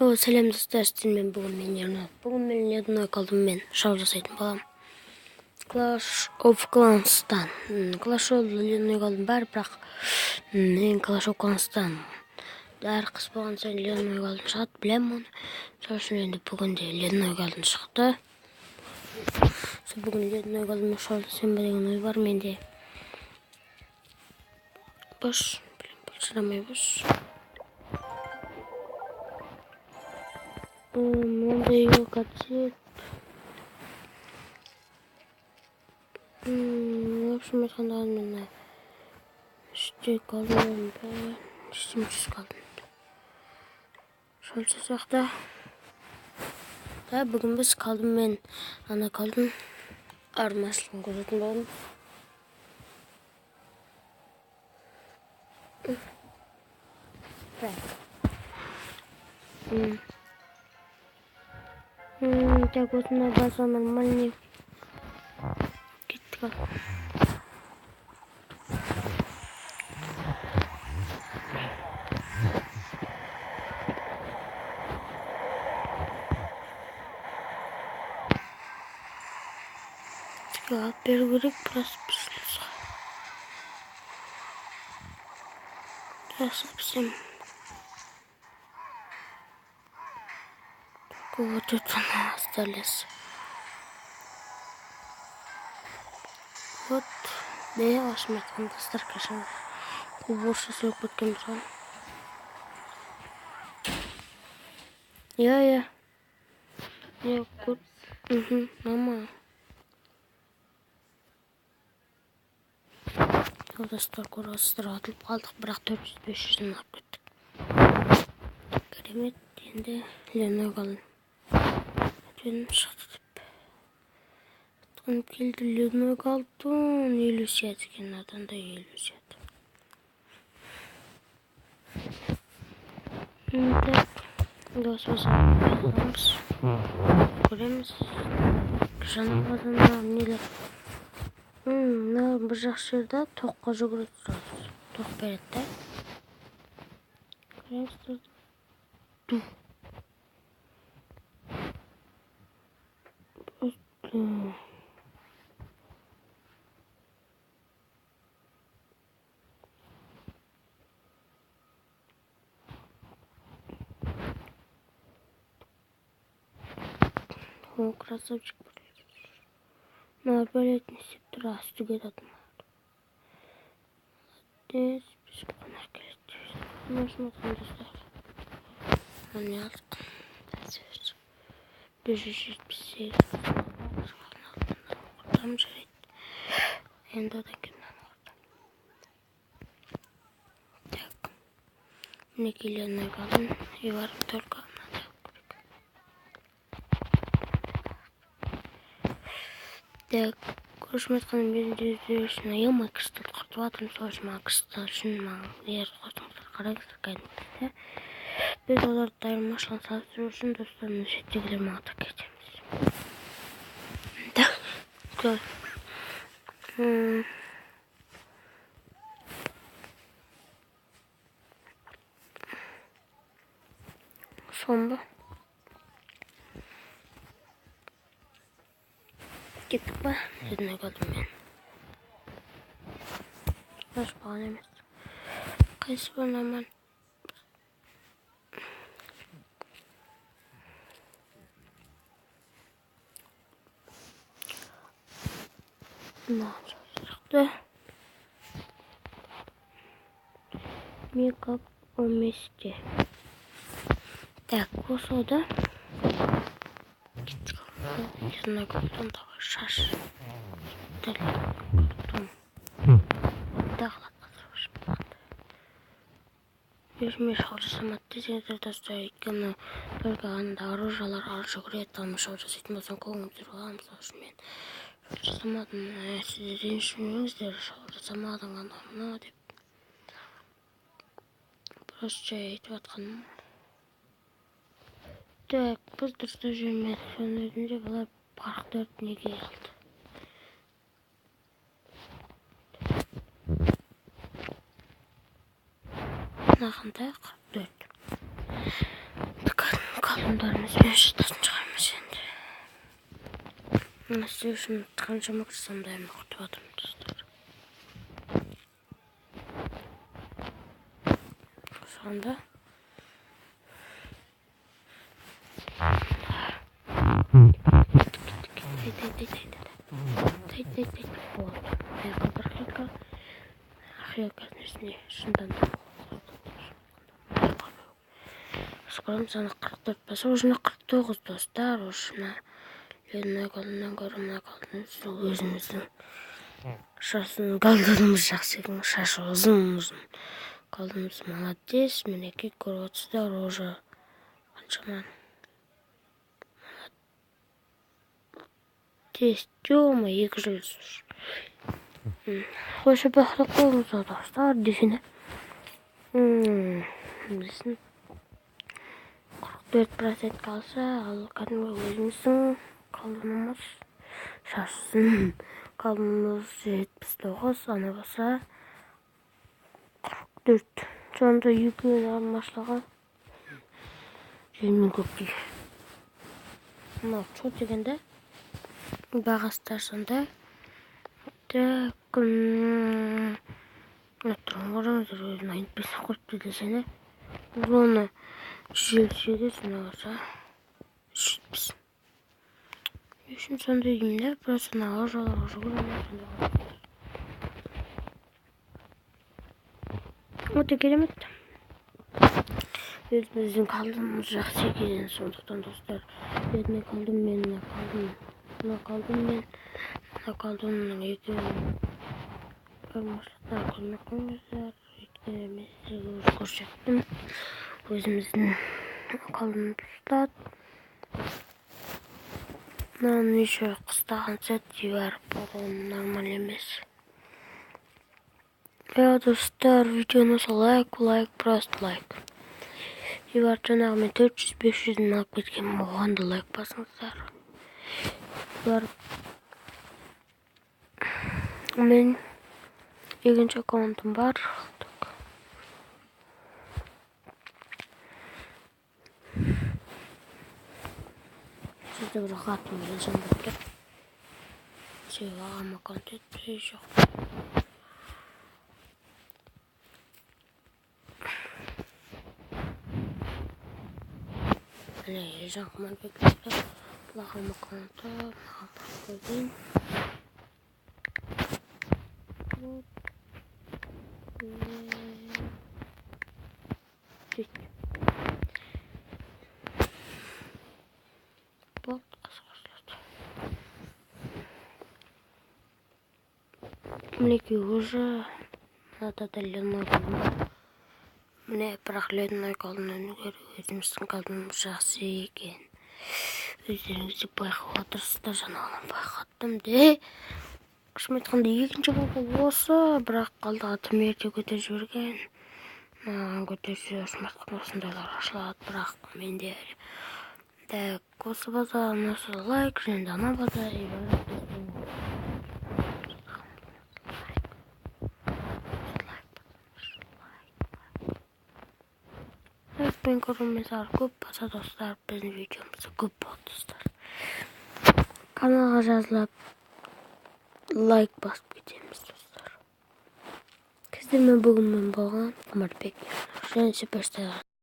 О, сәлем достар, сіздермен бүгін мен Ернат. Бүгін мен Ледяной колдунмен шоу жасайтын боламын. Clash of Clans'тан. Clash of Ледяной колдун бар, бірақ мен Clash of Clans'тан әр қыс болған сайын Ледяной колдун шығады, білемін оны. Сол үшін енді бүгін де Ледяной колдун шықты. Сол бүгін Ледяной колдунмен шоу жасайын ба деген ой бар менде. Бош, білем, шыдамай бош. Мынандай логотип. В общем, айтқанда мен іште қалдым ба, іштен түс қалдым. Сол жасақ та. Да, бүгін біз қалдым мен ана қалдым айырмашылығын көретін боламыз. Так. Так, осындай база нормальный. Кеттік ал. Бізге алып беру керек, біраз біз Да, совсем. Только вот это остались. Вот, да, осымен айтқан достар, кешіріңіз. Көп орысша сөйлеп кеткенбіз ғой. Иә, иә. Иә, көп. Мхм, нормально. Ал достар, көресіздер, атылып қалдық, бірақ 400-500-ден алып кеттік. Керемет, енді Ледяной колдун. Өтінім шықты деп. Атқым келді Ледяной колдун. Иллюзия деген адамда иллюзия. Так, осы аламыз. Көреміз. Жаңа базанда нелер. Мына бір жақсы жерде тоққа жүгіреді сразу. Тоқ береді да. Көреміз. Ду. Просто. О, красавчик. Мына арбалет не істеп тұр, асты кететін. Молодец, бізге қонақ келеді. Мына достар. Мына алдық. 578. Құртамын, жарайды. Енді одан кейін мынаны құртамын. Так. Мінекей Ледяной колдун. И барып только мынандай алып керек. Так, көршім айтқаным үшін аямай кристалл құртып жатырмын, сол үшін маған кристалл үшін маған егер қосыңыздар, қараңыздар кәдімгідей. Біз оларды айырмашылығын салыстыру үшін достар мына шеттегілер маған так кетеміз. Так, Сон ба? Кеттік па? Ледяной колдунмен. Ашпаған емес. Қайсы бір нормаль? Мына шықты. Мейкап 15-те. Так, осы да. Кеттік. Ледяной колдун давай шаш. Колдун. Өзіме шоу жасамады десеңіздер достар, өйткені только анда оружиялар алып жүгіреді, там шоу жасайтын болсаң көңіл түсіріп аламын, сол үшін мен шоу жасамадым. Сіздер ренжімеңіздер, шоу жасамадың анау мынау деп. Просто жай айтып жатқаным. Так, біз дұрыстап жүрмедік, соның өзінде бұлар 44 неге алды? Мына қандай? 44. Колдундарымызбен шытатын шығармыз енді. Мына істеу үшін қаншама сондайымды күтіп жатырмын, достар. Сонда болды. Археологияның үстіне шындан скорым саны 44 болса, уже 49, достар. Уже мына ледяной колдуннан гөрі мына колдун өзіміздің шашын колдунымыз жақсы екен. Шашы ұзын ұзын колдунымыз молодец. Мінекей, көріп отырсыздар, уже қаншама молодец. Ё-моё, екі жұлдыз уже. Қойшы, бақылап қойыңыздар, достар, десene. Білсін. 44% қалса, ал кәдімгі өзіміздің колдунымыз, шашсын колдунымыз 79, ана болса 44. Сонда екеуінің айырмашылығы жер мен көктей. Мынау чо дегенде бағасы да сондай. Так, мына тұрған қараңыздар, өзін айтпай қойыпты десene. Уроны 158, мына болса 170. Не үшін сондай деймін да, просто мына лыжаларға жүгіре сондай. Өте керемет. Өзіміздің колдунымыз жақсы екен, сондықтан, достар, бедный колдун мен мына колдун, мына колдун мен мына колдунның екеуінің айырмашылықтарын көрмей қойыңыздар, өйткені мен сіздерге уже көрсеттім. Өзіміздің колдунымыз ұстады. Мынаны еще қыстаған сәт барып, нормально емес. Иә, достар, видеоны лайк, лайк, просто лайк. И бар жаңағы мен 400-500-ін алып кеткенмін, оған да лайк басыңыздар. Барып мен екінші аккаунтым бар. Так. Сізде бірақ атым Елжан болып тұр. Себебі ағам аккаунт етпей жоқ. Міне, Елжан Құмарбек деп тұр. Бұл ағам аккаунты, маған барып көрейін. Вот. Сөйтіп. Болды, қосылады. Мінекей, уже мынада да ледяной колдун бар. Міне, бірақ ледяной колдуннан гөрі өзіміздің колдунымыз жақсы екен. Өздеріңіз де байқап отырсыздар, жаңағыдан байқаттым де. Шын айтқанда, екінші база осы, бірақ алдағы тым ерте көтеріп жіберген. Маған көтерсе, шын айтқанда, осындайлар ашылады, бірақ менде так осы база ұнаса лайк, және де ана база и барып біздің лайк пен көрермендер көп болса, достар, біздің видеомыз көп болады, достар. Каналға жазылып, лайк басып кетеміз, достар. Сіздермен бүгін мен болған Құмарбек және Суперстар.